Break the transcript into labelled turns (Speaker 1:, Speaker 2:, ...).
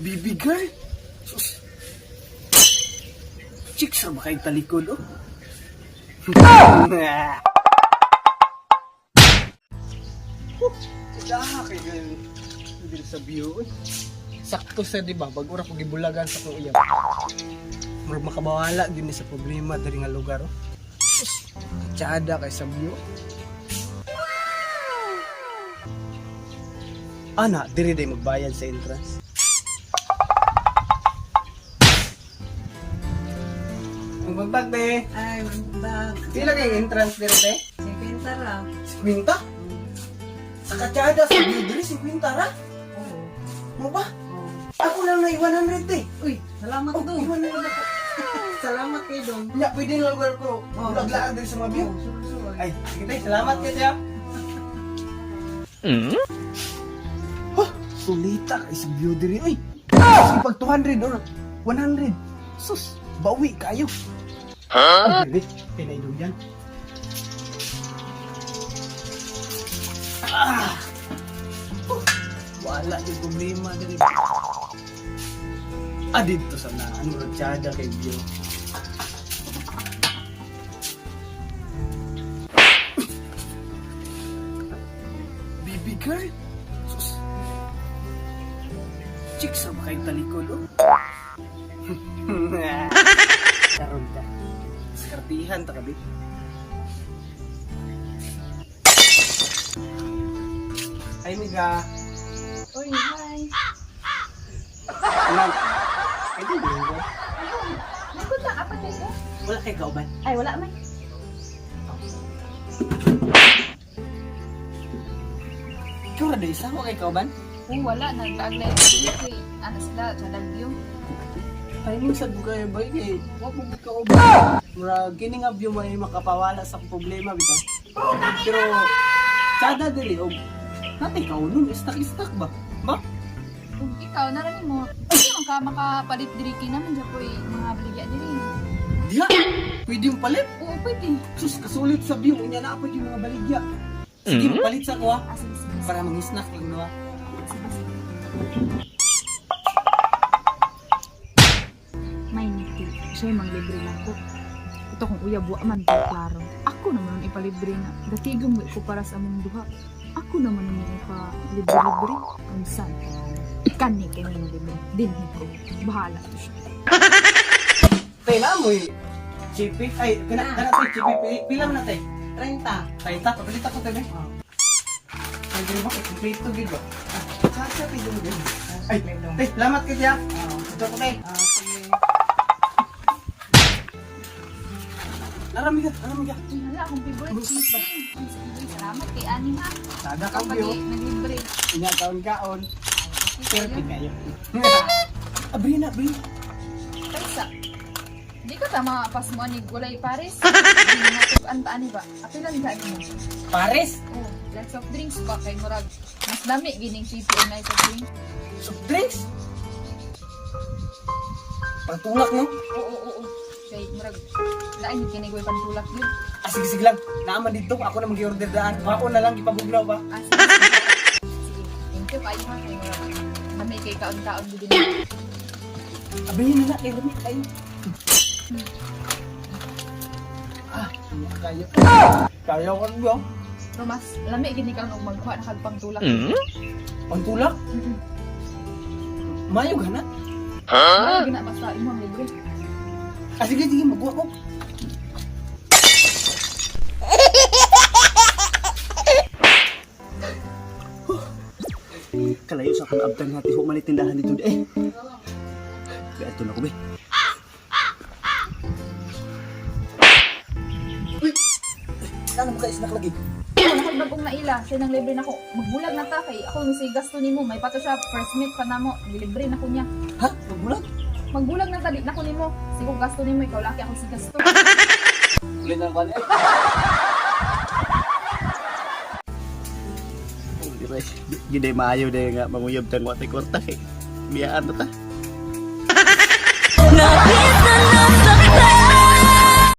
Speaker 1: Baby girl. Sus. Chicks ra ba kay talikod, oh? Huh, kay girl. Diri sa view, eh. Sakto sa di ba, bago ra ko gibulagan sa akong uyab. Murag makabawala gyud ni sa problema diri nga lugar, oh. Sus, katsada kay sa view. Ana, diri day magbayad sa entrance. Ang buntag, te.
Speaker 2: Ay, buntag.
Speaker 1: Pila kay entrance diri, te?
Speaker 2: 50 ra.
Speaker 1: 50? Sa katsada sa view diri 50 ra.
Speaker 2: Oo.
Speaker 1: Mo ba?
Speaker 2: Oo.
Speaker 1: Ako lang na 100, te.
Speaker 2: Uy, salamat
Speaker 1: Oh,
Speaker 2: dong.
Speaker 1: 100 ako.
Speaker 2: Salamat kay dong.
Speaker 1: Nya, pwede na lugar ko.
Speaker 2: Oo.
Speaker 1: Bulag-laag diri sa mga view.
Speaker 2: Oo, sulod-sulod.
Speaker 1: Ay, sige te, salamat kay siya. Huh, sulita kay sa view diri oy. Sige pag 200 or 100. Sus, bawi kayo. Huh? Ay, diri, kay naiduyan. Ah! Huh, wala yung problema diri. Ah, dito sa naan, murag kay view. Baby girl? Sus. Chicks ra ba kay talikod, oh? Karon ta. Diskartihan ta kabi. Ay, miga.
Speaker 3: Uy, hi.
Speaker 1: Alam. Pwede din ko.
Speaker 3: Ayun, likod lang, apat kayo.
Speaker 1: Wala kay kauban.
Speaker 3: Ay, wala man.
Speaker 1: Ikaw ra isa wa kay kauban.
Speaker 3: Oh, wala, naglaag-laag sila kay, ano sila, sa Lagyo.
Speaker 1: Timing sa bugay boy kay wa mo gud kauban. Mura kini nga view may makapawala sa akong problema bitaw. Pero tsada dili og natay kaunon istak-istak ba? Ba?
Speaker 3: Kung ikaw, narani mo, hindi man ka makapalit diri kay naman dyan po'y mga baligya diri.
Speaker 1: Diha. Pwede mo palit.
Speaker 3: Oo, pwede.
Speaker 1: Sus, kasulit sa view. Unya na pa yung mga baligya. Sige, palit sa ko ha.
Speaker 3: Ah, sige, sige.
Speaker 1: Para mag-snack lang no ha.
Speaker 3: Sige, sige. May ngiti. Siya yung manglibre lang ko. Ito kung uyab wa man to, klaro. Ako naman ang ipalibre nga. Datigom ko para sa among duha. Ako naman ang ipalibre-libre. Unsan? Kani kay may libre. Dinhi ko. Bahala to siya.
Speaker 1: Tay na mo eh. Chippy. Ay, kana kana tay chippy. Pila man na tay?
Speaker 2: 30.
Speaker 1: 30. Papalit ako tay. be.
Speaker 2: Oh.
Speaker 1: Ay, dili ba? Kompleto gid ba?
Speaker 2: Chacha kay dong din.
Speaker 1: Ay, tay, salamat kay siya.
Speaker 2: Oo.
Speaker 1: Ito ko tay.
Speaker 2: Ah, sige.
Speaker 1: Narami ka, narami ka.
Speaker 3: Ay, hala, akong favorite cheese ba? Ay, sige, salamat kay Ani ha.
Speaker 1: Sada
Speaker 3: Ikaw
Speaker 1: ka
Speaker 3: pag
Speaker 1: view.
Speaker 3: naglibre.
Speaker 1: Unya kaon kaon.
Speaker 3: Ay,
Speaker 1: Pero
Speaker 3: okay,
Speaker 1: kayo. Abri na, abri.
Speaker 3: Kaysa, di ka tama pas mo ani gulay pares. Di nga tukan ta ani ba? Apilan ka mo.
Speaker 1: Pares.
Speaker 3: Oh, like soft drinks ba kay murag mas dami gining CP o nice soft drinks.
Speaker 1: Soft drinks. Pantulak no?
Speaker 3: Oo. Kay murag lain yung kinigway pantulak yun.
Speaker 1: Ah, sige, sige lang. Naaman dito. Ako na mag-order daan. Ako na lang ipabuglaw ba?
Speaker 3: Ah, sige, sige. Sige, thank you kayo ha kay murag dami kay kaon-kaon gud din.
Speaker 1: Abihin na na, kay lami kayo. Ah, iya kayo. Kayo ko ba?
Speaker 3: Pero mas lami gini kaon og magkuha na kag pangtulak.
Speaker 1: Pantulak? Mayo gana?
Speaker 3: Huh? Gina basta imong libre.
Speaker 1: Ah, sige, sige, magkuha ko.
Speaker 4: Kalayo sa akong abtang hati ho man tindahan dito eh. Gato na ko be.
Speaker 1: Uy! Sana mo ka-snack lagi.
Speaker 3: Ako nakagbagong naila, siya nang libre nako. Magbulag na ta kay ako ni si gasto nimo, may pato siya first meet pa namo, gilibre nako niya.
Speaker 1: Ha? Magbulag?
Speaker 3: Magbulag na tali nako nimo. Sigo gasto nimo, ikaw laki ako si gasto.
Speaker 1: Ulit na kwan eh.
Speaker 4: Gede maayo de nga manguyab tang watay kwarta eh. Biyaan na ta.